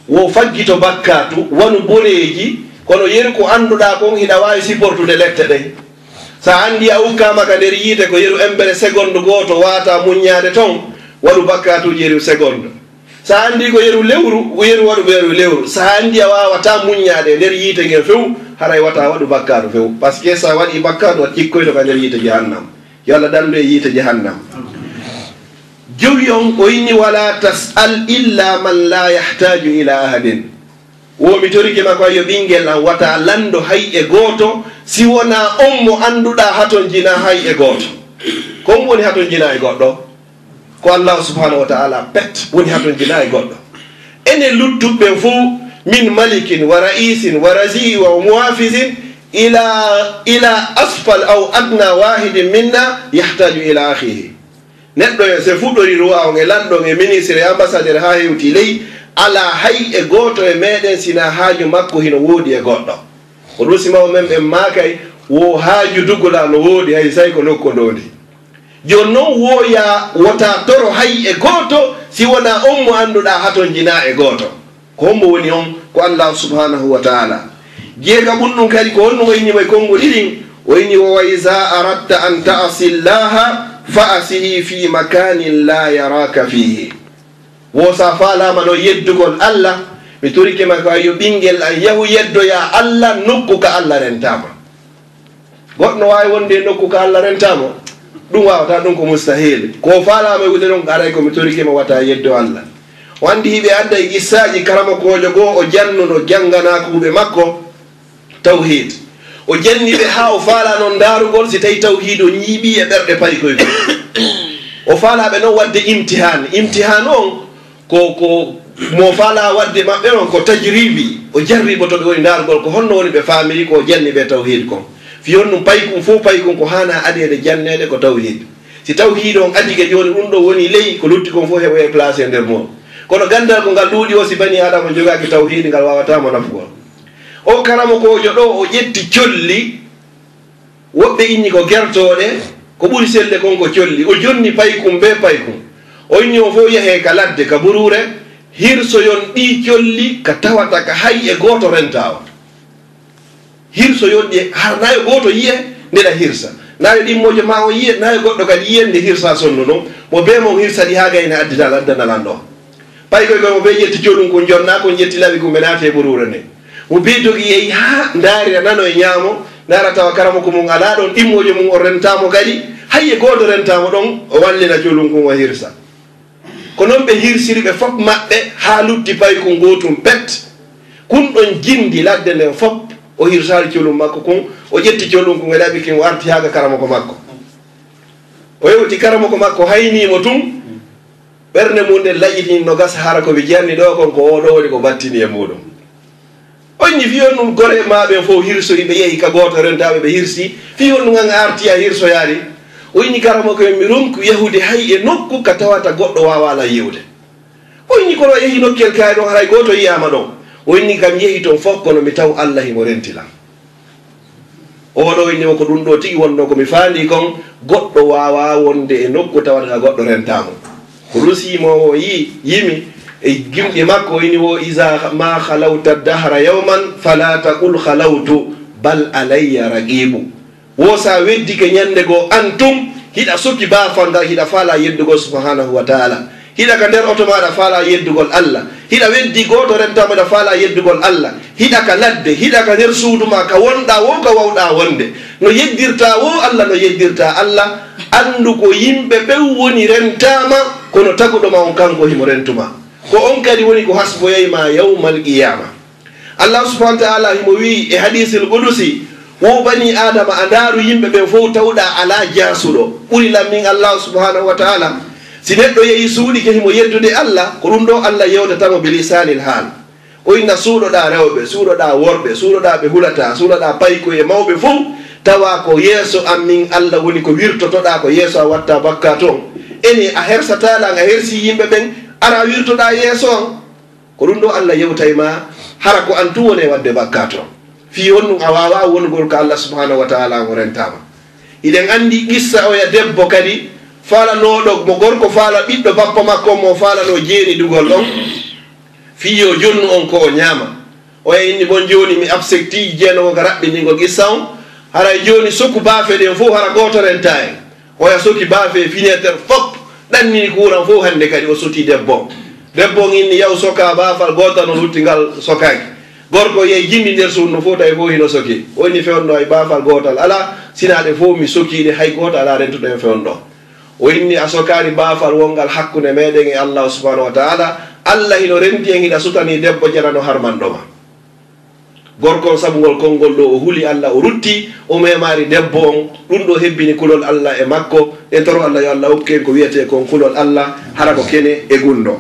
Wo faggito bakkaatu, wanu boneeji, kono yeru ko annduɗaa kon hiɗa waawi siportude lette ɗen. Sa anndi a ukkaama ka nder yiite, ko yeru embere segonde gooto waata muññaade ton, waɗu bakkaatuuji yeru segonde. Sa anndi ko yeru lewru, yeru waɗu ko yeru lewru. Sa anndi a waawataa muññaade e nder yiite ngen few, haray wata waɗu bakkaatu few. Parce que sa waɗi bakkaatu, a cikkoyto ka nder yiite jahannam. Yo Allah dandu e yiite jahannam. Jowi on o inni, "Wala tas'al illa man la yahtaju ila ahadin." Wo mi torike ma ko yo ɓinngel an wata lanndo hay e gooto, si wonaa on mo annduɗaa hatonjinaa hay e gooto. Ko on woni hatonjinaa e goɗɗo? Ko Allahu subhanahu wa ta'ala pet woni hatonjinaa e goɗɗo. Enen luttuɓe ɓen fof, min malikin wa ra'isin wa razi'i wa muhafisin ila, ila asfal aw adna wahidin minna yahtaju ila akhihi. Neɗɗo e se fuɗɗori ruwa on e lanɗo on e ministre e ambassadeur haa hewti ley, alaa hay e gooto e meɗen sina haaju makko hino woodi e goɗɗo. Ko ɗum si maw men ɓen maakay, wo haaju dugoɗaa no woodi hay say ko nokko ndondi. Jooni non wo ya wota toro hay e gooto si wonaa on mo annduɗaa hatonjinaa e gooto. Ko hombo woni on? Ko Allah subhanahu wa ta'ala. Jeega ɓun ɗum kadi ko honno o inni mo e konngol ɗiɗin? O inni, "Wa iza aratta an ta'asi llaha fa'asihi fi makanin la yaraka fihi." Wo sa faalaama ɗo yeddugol Allah, mi torike ma ko yo ɓinngel an yahu yeddoya Allah nokku ka Allah rentaama. Goɗɗo no waawi wonde e nokku ka Allah rentaama? Ɗum waawata, ɗum ko mustahil. Ko faalaama e wuude ɗon, aray ko mi torike ma wata yeddo Allah. O anndi hiɓe adda e qissaaji karamokoojo goo o jannuno jannganaakuuɓe makko tawhiid. O janni ɓe haa o faala non ndaarugol si tawi tawhiid o ñiiɓii e ɓerɗe paykoy goo. O faala ɓe non wadde imtihaan. Imtihaan on ko, ko mo faala wadde maɓɓe on ko tajribi. O jarriboto ɓe woni ndaarugol ko honno woni ɓe faamiri ko o janni ɓe tawhiid kon. Fii honɗum paykun fof paykun ko haana adeede janneede ko tawhiid. Si tawhiid on adike jooni ɗum ɗo woni ley, ko lutti kon fof heɓoye place e nder mum. Kono ganndal ko ngal ɗuuɗi o, si bani Aadama jogaaki tawhiid ngal waawata mo nafugol. O karamokoojo ɗo o ƴetti colli, woɓɓe inni ko gertooɗe, ko ɓuri selde kon ko colli. O jonni paykun bee paykun. O inni on fof yahee ka ladde, ka buruure, hirsoyon ɗii colli ka tawata ka hay e gooto rentaa on. Hirsoyon ɗi, har nayo gooto yiye ndeɗa hirsa. Nayo ɗimmoojo ma on yiye, nayo goɗɗo kadi yiye nde hirsa sonno non. Mo bee mon hirsa ɗi haa gayna addita ladda nalan ɗo. Paykoy koy mo bee ƴetti colun kun jonna, kun ƴetti laɓi kun ɓe naati e buruure nden. Mo bee dogi yehi haa ndaarira nano e ñaamo, ndaara tawa karamoko mum alaa ɗon, ɗimmoojo mum on rentaamo kadi, hay e gooto rentaamo ɗon, o wallina colun kun o hirsa. Ko non ɓe hirsiri ɓe fop maɓɓe haa lutti paykun gootun pet. Kun ɗon jindi ladde nden fop, o hirsaali colun makko kun, o ƴetti colun kun e laɓi kin, o arti haa ga karamoko makko. O yewti karamoko makko, haynii mo tun. Ɓernde mum nden laƴitini no gasa hara ko ɓe janni ɗo kon ko oo ɗo woni ko battini e muuɗum. O inni fii honɗum gore maa ɓen fof hirsoyi, ɓe yehi ka gooto rentaaɓe ɓe hirsi, fii honɗum an a arti a hirsoyaali? O inni karamoko en mi ronku yahude hay e nokku ka tawata goɗɗo waawaa lan yi'ude. O inni kono o yehi nokkel kaari ɗon haray gooto yi'aama ɗon. O inni kam yehi ton fof kono mi taw Allah himo renti lan. Oo ɗo inni o ko ɗum ɗo tigi wonno ko mi faandi kon, goɗɗo waawaa wonde e nokku tawata ka goɗɗo rentaamo. Ko ɗum si yimoowo o yi, yimi e gimɗi makko, o inni wo, "Iza ma khalawta dahra yawman fala taqul khalawtu, bal alayya raqibu." Wo sa weddike ñande goo an tun, hiɗa suki baafal ngal, hiɗa faala yeddugol subhanahu wa ta'ala. Hiɗa ka nder oto maaɗa faala yeddugol Allah. Hiɗa weddi gooto rentaama hiɗa faala yeddugol Allah. Hiɗa ka ladde, hiɗa ka nder suudu maa ka wonɗaa woo ka wawɗaa wonde. No yeddirtaa woo Allah, no yeddirtaa Allah. Anndu ko yimɓe ɓen woni rentaama, kono taguɗo ma on kanko himo rentuma. Ko on kadi woni ko hasboyay ma yawmal qiyaama. Allah subhanahu wa ta'ala himo wi'i e hadiisil qudusi, wo bani Aadama, a ndaaru yimɓe ɓen fow tawɗaa alaa jaasuɗo ɓuri lan min Allah subhanahu wa ta'ala. Si neɗɗo yehi suuɗike himo yeddude Alla, ko ɗum ɗo Alla yewtata mo bilisanil haal. O inna suuɗoɗaa rewɓe, suuɗoɗaa worɓe, suuɗoɗaa ɓe hulataa, suuɗoɗaa paykoy e mawɓe fow, tawa ko yeeso an min Alla woni ko wirtotoɗaa, ko yeeso a watta bakkaatu on. Ene a hersataa lan, a hersi yimɓe ɓen, ara wirtoɗaa yeeso an. Ko ɗum ɗo Alla yewtay ma, hara ko an tun woni e wadde bakkaatu on. Fii honɗum a waawaa wonugol ka Alla subhanahu wa ta'ala on o rentaama. Iɗen anndi qissa oya debbo kadi faalanooɗo mo gorko faala ɓiɗɗo bappa makko on mo faalanoo jeenidugol ɗon. Fii yo jonnu on ko o ñaama. Oya inni bon jooni mi absektiiji jeenawo ka raɓɓindingol qissa on. Haray jooni soku baafe ɗen fow hara gooto rentaa en. Oya soki baafe e fineeter fop, ɗannini kuuran fow hannde kadi o sotii debbo on. Debbo on inni yaw sokaa baafal gootal no lutti ngal sokaaki. Gorko yehi jimmi nder suudu ndun fow tawi fow hino soki. O inni fewndo hay baafal gootal alaa, sinaa ɗe fow mi sokii ɗe hay gooto alaa rentuɗo en fewndo. O inni a sokaali baafal wonngal hakkunde meɗen e Allahu subhanahu wa ta'ala. Alla hino renti en hiɗa sutanii debbo janano harmanɗo ma. Gorko on sabu ngol konngol ɗo o huli Alla o rutti, o memaali debbo on. Ɗum ɗo hebbini kulol Alla e makko. En toro Alla yo Alla okku en ko wiyetee kon kulol Alla, hara ko kene e gunndo.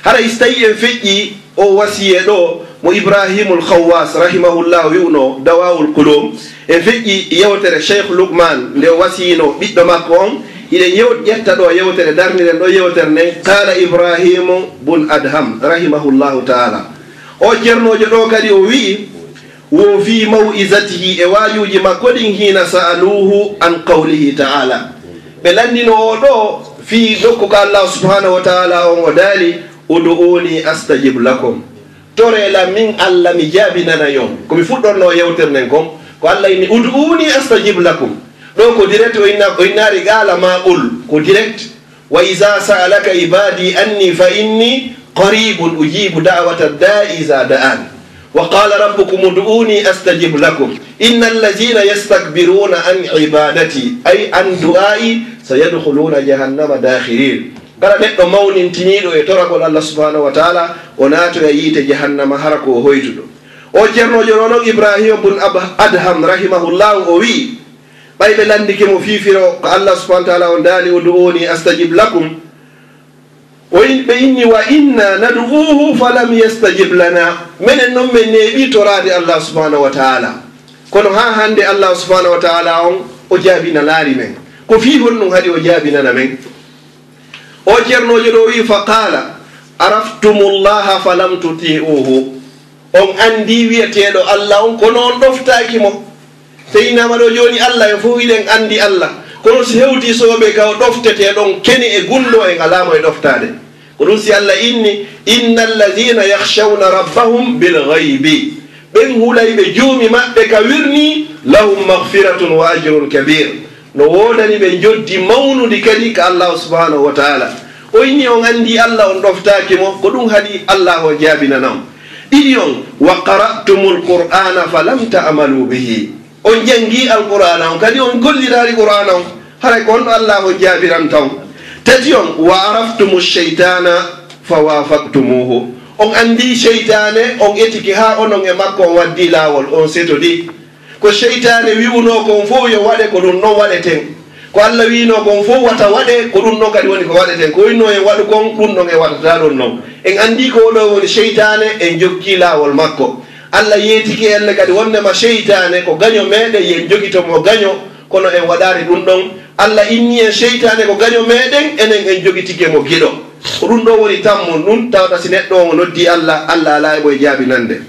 Hara si tawii en feƴƴii o wasiye ɗo mo Ibrahimul Khawwas rahimahullah wi'uno Dawa'ul Kulum, en feƴƴii yewtere Cheikh Lukman nde o wasiyino ɓiɗɗo makko on. Hiɗen yew-, ƴetta ɗo yewtere, darniren ɗo yewtere nden. Qala Ibrahimu bun Adham rahimahullahu ta'ala. O ceernoojo ɗo kadi o wi'i, wo fii maw'izatihi, e waajuuji makko ɗin, hiina sa'aluuhu an qawlihi ta'ala. Ɓe lanndino o ɗo fii nokku ka Allahu subhanahu wa ta'ala on o daali, "Ud'uuni astajib lakum." Toree lan min Alla mi jaabinana on. Ko mi fuɗɗornoo yewtere nden kon, ko Alla inni, "Ud'uuni astajib lakum." Ɗo ko direct, o inna-, o innaali qaala maa qul, ko direct. "Wa iza sa'alaka ibadi anni fa inni qaribun ujibu da'wata da'i iza da'an. Wa qala rabbukum ud'uni astajib lakum. Inna allazina yastakbiruna an ibadati," ay an du'a'i, "sayadkhuluna jahannama dakhirin." Kala neɗɗo mawnintiniiɗo e toragol Allah subhanahu wa ta'ala, o naatoya yiite jahannama hara ko o hoytuɗo. O ceernoojo ɗo non Ibrahima bun Ab-, Adham rahimahullahu o wi'i, ɓay ɓe lanndike mo fii firo ko Allah subhanahu wa ta'ala on daali, "Ud'uuni astajib lakum." O in-, ɓe inni, "Wa inna nad'uuhu falam yastajib lana." Menen non men neeɓii toraade Allah subhanahu wa ta'ala. Kono haa hannde Allah subhanahu wa ta'ala on o jaabinanaali men. Ko fii honɗum haɗi o jaabinana men? O ceernoojo ɗo wi'i, "Fa qaala, araftumullaha falam tuti'uuhu." On anndii wi'eteeɗo Allah on, kono on ɗoftaaki mo. Sey innama ɗo jooni Allah, en fow hiɗen anndi Allah. Kono si hewtii sooɓe ka o ɗoftetee ɗon kene e gunndo, en alaa mo e ɗoftaade. Ko ɗum si Allah inni, "Inna allazina yakhshawna rabbahum bil ghaybi." Ɓen hulayɓe Joomi maɓɓe ka wirnii, "lahum maghfiratun wa ajrun kabir." No woodani ɓe njoddi mawnundi kadi ka Allahu subhanahu wa ta'ala. O inni on anndi Allah, on ɗoftaaki mo, ko ɗum haɗi Allah on jaabinana on. Ɗiɗi on, "Wa qara'tumul Qur'ana falam ta'malu bihi." On janngii Alqur'aana on, kadi on golliraali Qur'aana on, haray ko honno Allah on jaabiranta on? Tati on, "Wa araftumu shaytana fa wafaqtumuhu." On anndi seytaane, on etike haa onon e makko on waddii laawol, on setodii. Ko seytaane wi'unoo kon fow yo waɗe, ko ɗum ɗon waɗeten. Ko Allah wi'unoo kon fow wata waɗe, ko ɗum ɗon kadi woni ko waɗeten. Ko wi'unoo en waɗu kon, ɗum ɗon en waɗata ɗum ɗon. En anndii ko o ɗo woni seytaane, en jokkii laawol makko. Allah yeetike en kadi wonnema seytaane ko gaño meɗen, yen jogito mo gaño, kono en waɗaali ɗum ɗon. Allah inni en seytaane ko gaño meɗen, enen en jogitike mo giɗo. Ko ɗum ɗo woni tammun ɗum, tawata si neɗɗo on o noddii Allah, Allah alaa e mo e jaabinande.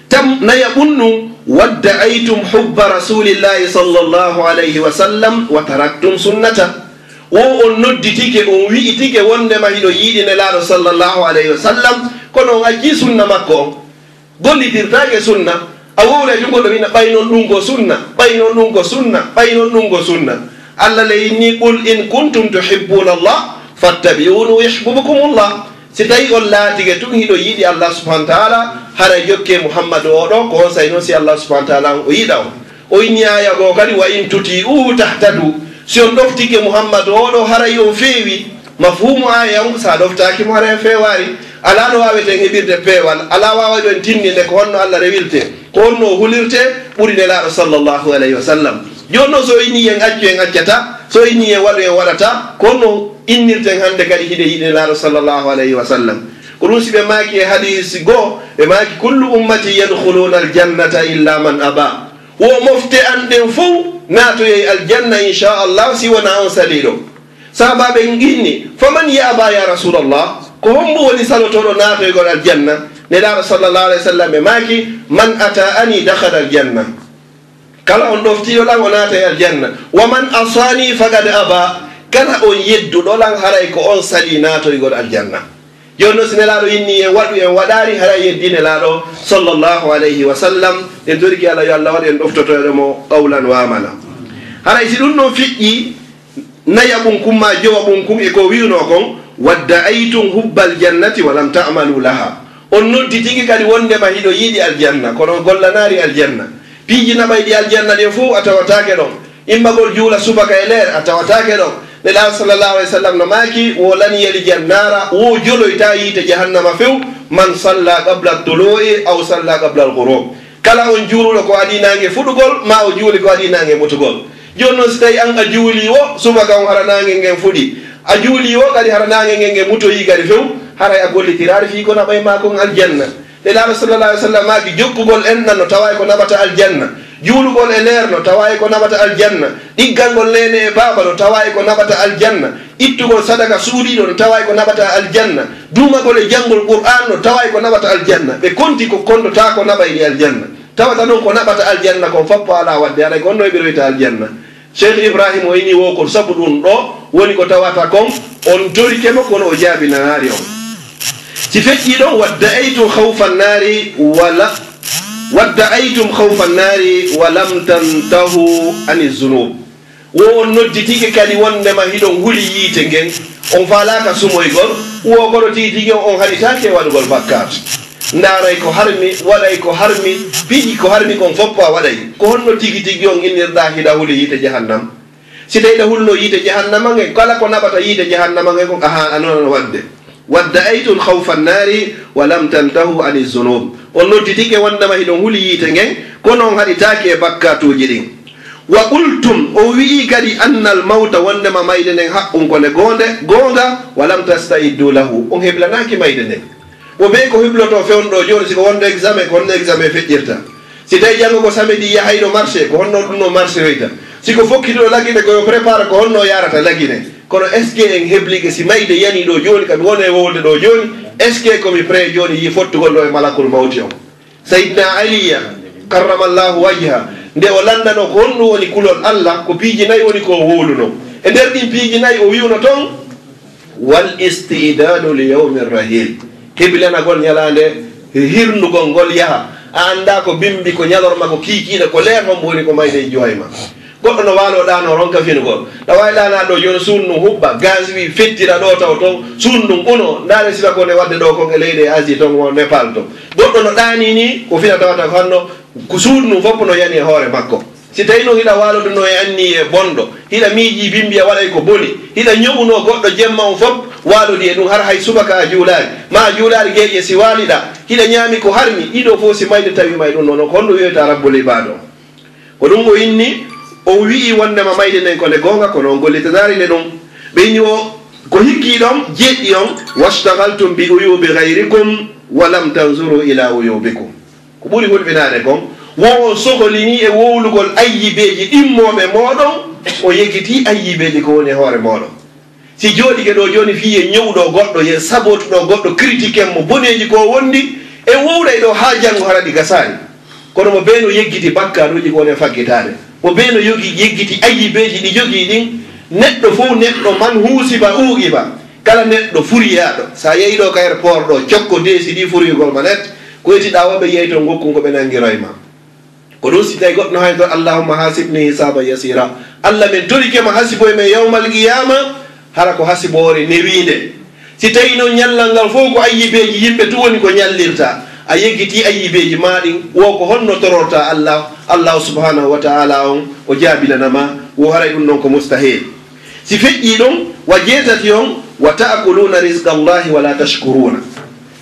Tam naya ɓunnu, "Wadda'aytum hubba rasulillahi sallallahu alayhi wa sallam wa taraktum sunnata." Wo on nodditike, on wi'itike wondema hiɗo yiɗi Nelaaɗo sallallahu alayhi wa sallam, kono on accii sunna makko on. Gollitirtaake sunna, a wowlay tun goɗɗo wi'na, "Ɓay non ɗum ko sunna, ɓay non ɗum ko sunna, ɓay non ɗum ko sunna." Allah le inni, "Qul in kuntum tuhibbuna Allah, fattabi'uni yuhibbukumullah." Si tawii on laatike tun hiɗo yiɗi Allah subhanahu wa ta'ala, haray jokkee Muhammadu o ɗo, ko on saa'i non si Allah subhanahu wa ta'ala on o yiɗa on. O inni aaya goo kadi, "Wa in tuti'uhu tahtadu." Si on ɗoftike Muhammadu o ɗo, haray on feewi. Mafhumu aaya on, sa ɗoftaaki mo, haray a feewaali. Alaa no waaweten heɓirde peewal, alaa waawayɗo en tindinde ko honno Allah rewirte, ko honno o hulirte, ɓuri Nelaaɗo sallallahu alayhi wa sallam. Jooni non, so o inni en accu, en accata, So inni en waɗu en waɗata, kono innirten hannde kadi hiɗen yiɗi Nelaaɗo sallallahu alayhi wa sallam. Ko ɗum si ɓe maaki e hadiisi goo, ɓe maaki, "Kullu ummati yadkhuluna al-jannata illa man aba." Wo mofte an ɗen fof naatoyay aljanna, inchallah, si wonaa on saliiɗo. Sahabaaɓe inni, "Faman ya'ba ya Rasulallah?" Ko hombo woni salotooɗo naatoygol aljanna? Nelaaɗo sallallahu alayhi wa sallam ɓe maaki, "Man ata'ani dakhala aljanna." Kala on ɗoftiiɗo lan, o naata e aljanna. "Wa man asani faqad aba." Kala on yedduɗo lan, haray ko on salii naatoygol aljanna. Jooni noon, si Nelaaɗo inni en waɗu, en waɗaali, haray yeddii Nelaaɗo sallallahu alayhi wa sallam. En torike Allah, yo Allah waɗu en ɗoftotooɓe mo qawlan wa amala. Haray si ɗum ɗon feƴƴii, naya ɓum kum maa jowa ɓum kum e ko wi'unoo kon, "Wadda'aytum hubbal jannati wa lam ta'malu laha." On nodditike kadi wonndema hiɗo yiɗi aljanna, kono on gollanaali aljanna. Piiji naɓayɗi aljanna ɗin fof a tawataake ɗon. Immagol juula subaka e leer a tawataake ɗon. Nelaaɗo sallallahu alayhi wa sallam no maaki, wo lan yalija annaara, wo joloytaa yiite jahannama few, "man salla qabla tuluu'i aw salla qabla al-ghurub." Kala on juuluɗo ko adii naange fuɗugol, maa o juuli ko adii naange mutugol. Jooni noon, si tawii an a juulii wo subaka on hara naange ngen fuɗii, a juulii wo kadi hara naange ngen nge mutoyii kadi few, haray a gollitiraali fii ko naɓay maa kon aljanna. Nelaaɗo sallallahu alayhi wa sallam maaki, jokkugol enɗan no tawaa e ko naɓata aljanna, juulugol e leer no tawaa e ko naɓata aljanna, ɗiggangol neene e baaba no tawaa e ko naɓata aljanna, ittugol sadaka suuɗiiɗo no tawaa e ko naɓata aljanna, duumagol e janngol Qur'aan no tawaa e ko naɓata aljanna. Ɓe konti ko konndotaa ko naɓayɗi aljanna. Tawata noon ko naɓata aljanna kon foppo alaa waɗde, haray ko honno heɓiroyta aljanna? Cheikh Ibrahim o inni wo ko sabu ɗum ɗo woni ko tawata kon, on torike mo kono o jaabinanaali on. Si feƴƴii ɗon, "Wadda'aytum khawfa nnaari wa la-, wadda'aytum khawfa nnaari wa lam tantahu ani zunub." Wo on nodditike kadi wonndema hiɗon huli yiite ngen, on faalaaka sumoygol, wo kono tigi tigi on, on haɗitaake e waɗugol bakkaatu. Ndaaray ko harmi, waɗay ko harmi, piiji ko harmi kon foppo a waɗay. Ko honno tigi tigi on innirɗaa hiɗa huli yiite jahannam? Si tawii hiɗa hulno yiite jahannama ngen, kala ko naɓata yiite jahannama ngen kon, ahan, a noon no waɗde. "Wadda'aytum khawfa nnaari wa lam tantahu ani zunub." On nodditike wonndema hiɗon huli yiite ngen, kono on haɗitaake e bakkaatuuji ɗin. "Wa qultum," o wi'i kadi, "annal mawta," wonndema mayde nden, "haqqun," ko nde goonde, goonga, "wa lam tasta'iddu lahu," on heblanaaki mayde nden. Wo bee ko hebloto fewndo ɗo jooni, si ko wonɗo examen, ko honno examen feƴƴirta? Si tawii janngo ko samedi yahayɗo marché, ko honno ɗum no marché hoyta? Si ko fokkitiiɗo Lagine, ko yo prépare, ko honno yaarata Lagine? Kono est-ce que en heblike si mayde yanii ɗo jooni, ka mi woni e wowlde ɗo jooni, est-ce que ko mi prêt jooni yi fottugol ɗo e malakul mawti on? Sayyidina Aliya, karramallahu wajha, nde o lanndano ko honɗum woni kulol Allah, ko piiji nayi woni ko o wowluno. E nder ɗin piiji nayi o wi'uno ton, "Wal isti'dadu li yawmi rahil." Heblanagol ñalaande hirndugol ngol yaha. A anndaa ko bimbi, ko ñalorma, ko kiikiiɗe, ko leer, hombo woni ko mayde e juhayma. Goɗɗo no waaloo ɗaanoo ronka finugol. Ɗa waawi ɗaanaade ɗo jooni, suudu ndun huɓɓa, gaz wi fettira ɗo taw ton, suudu ndun uno, ndaare sifa ko nde waɗde ɗo kon e leyɗe Asie ton, wo Nepal ton. Goɗɗo no ɗaanii nii, ko fina tawata ko hanno, ko suudu ndun fof no yani e hoore makko. Si tawii noon hiɗa waalodunoo e anniyee bonɗo, hiɗa miijii bimbi a waɗay ko boni, hiɗa ño'unoo goɗɗo jemma on fof, waalodi e ɗum, hara hay subaka a juulaali, maa a juulaali geeƴe si waaliɗaa, hiɗa ñaami ko harmi, ɗiɗo fof si mayde tawiima e ɗum, noon ko honɗum wi'oyta Rabbul Ibaad on? Ko ɗum o inni, o wi'i wonndema mayde nden ko nde goonga, kono on gollitanaali nde ɗum. Ɓe inni o, ko hikkii ɗon, jeeɗiɗi on, "Washtaghaltum bi uyubi ghayrikum wa lam tanzuru ila uyubikum." Ko ɓuri hulɓinaade kon, wo on soholinii e wowlugol ayyibeeji ɗimmooɓe mooɗon, o yeggitii ayyibeeji ko woni e hoore mooɗon. Si jooɗike ɗo jooni fii en ñowɗo goɗɗo, en sabotuɗo goɗɗo, critiquer mo boneeji ko wondi, en wowlay ɗo haa janngo hara ɗi gasaani. Kono mo bee no yeggiti bakkaaruuji ko woni e faggitaade. Mo bee no yogi, yeggiti ayyibeeji ɗi jogii ɗin. Neɗɗo fof, neɗɗo man huusiba uuqiba. Kala neɗɗo furiyaaɗo, so a yehii ɗo ka airport ɗo, cokko deesi ɗi furiyugol ma net, ko etiɗaa wo ɓe yehi toon, ngokkun ko ɓe nanngiroy ma. Ko ɗum si tawi goɗɗo no haali toon, "Allahumma hasibni hisaban yasira." Allah, min torike ma, hasiboy men yawmal qiyama, hara ko hasiboore newiinde. Si tawi noon ñallal ngal fof ko ayyibeeji yimɓe tun woni ko ñallirta, a yeggitii ayyibeeji ma ɗin, wo ko honno tororta Allah, Allah subhanahu wa ta'ala on o jaabinana ma, wo haray ɗum ɗon ko mustahil. Si feƴƴii ɗon, wa jeetati on, "Wa ta'kuluna rizqallahi wa la tashkuruna."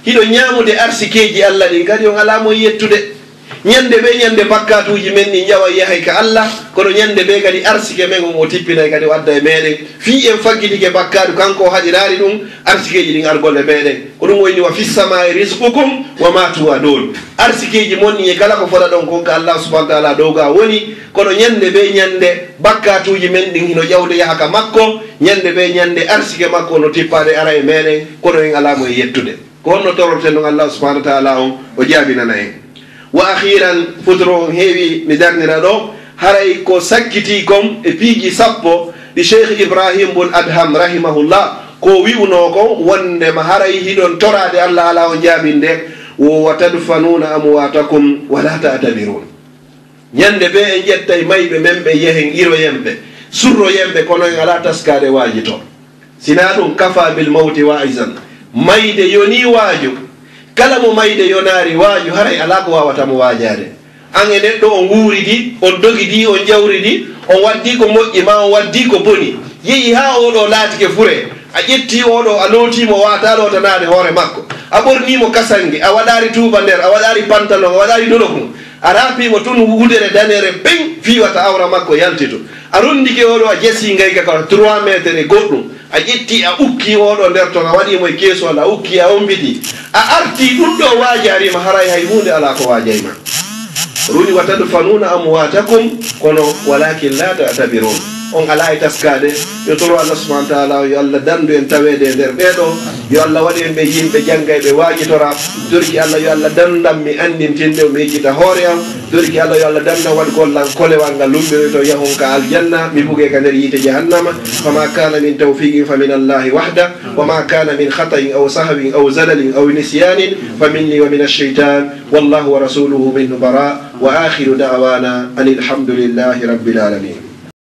Hiɗo ñaamude arsikeeji Allah ɗin, kadi on alaa mo yettude. Ñande ɓe ñande bakkaatuuji men ɗin ƴaway yahay ka Alla, kono ñande ɓe kadi arsike men on o tippinay kadi o adda e meɗen. Fii en faggitike bakkaatu kanko o haɗiraali ɗum, arsikeeji ɗin argol e meɗen. Ko ɗum woni wa fis samaa'i rizqukum wa ma tu'adun. Arsikeeji mon ɗin e kala ko fota ɗon kon ka Alla subhanahu wa ta'ala dow ga woni, kono ñande ɓe ñande bakkaatuuji men ɗin hino ƴawde yaha ka makko, ñande ɓe ñande arsike makko no tippaade ara e meɗen, kono en alaa mo e yettude. Ko honno tororten ɗon Allah subhanahu wa ta'ala on o jaabinana en? Wa akhiran, futuro on heewi mi darnira ɗo, haray ko sakkitii kon e piiji sappo ɗi Cheikh Ibrahim bun Adham rahimahullah ko wi'unoo kon wonndema haray hiɗon toraade Allah alaa on jaabinde, wo wa tadfanuuna amwaatakum wa laa ta'tabirun. Ñande ɓe en ƴettay mayɓe men ɓe yehen iroyen ɓe, surroyen ɓe, kono en alaa taskaade waajito. Sinaa ɗum, kafa bil mawti waizan. Mayde yonii waaju. Kala mo mayde yonaari waaju, haray alaa ko waawata mo waajaade. An e neɗɗo on wuuridi, on dogidi, on ƴawridi, on waddii ko moƴƴi maa on waddii ko boni. Yehi haa oo ɗoo laatike fure. A ƴettii oo ɗoo, a lootii mo waataa lootanaade hoore makko. A ɓornii mo kasange, a waɗaari tuuba nder, a waɗaari pantalon, a waɗaari dolokun. A raapii mo tun wudere danere peŋ fii wata awra makko yaltito. A rondike oo ɗoo, a jesii ngayka ka trois mètres e goɗɗum. A ƴettii, a ukkii oo ɗoo nder ton, a waɗii mo e keesuwal, a ukkii, a ombitii. A artii ɗum ɗoo waajaari ma, haray hay huunde alaa ko waajay ma. Ɗum woni, "Wa tadfanuuna amwaatakum, kono walaakin laa ta'tabiruun." On alaa e taskaade. Yo toro Allah subhanahu wa ta'ala, yo Allah dandu en taweede e nder ɓee ɗoo. Yo Allah waɗu en ɓe yimɓe janngayɓe waajitora. Torki Allah, yo Allah dandan mi anndintinde, mi yejjita hoore am. Torki Allah, yo Allah dandan waɗgol lan kolewal ngal lummbinoyto yahon ka aljanna, mi buge ka nder yiite jahannama. Fama kana min tawfiqin fa min Allahi wahda, wa ma kana min khata'in aw sahwin aw zalalin aw nisyanin fa minni wa min ash-shaytan. Wallahu wa rasuluhu minhu bara, wa akhiru da'wana anil hamdulillahi rabbil alamin.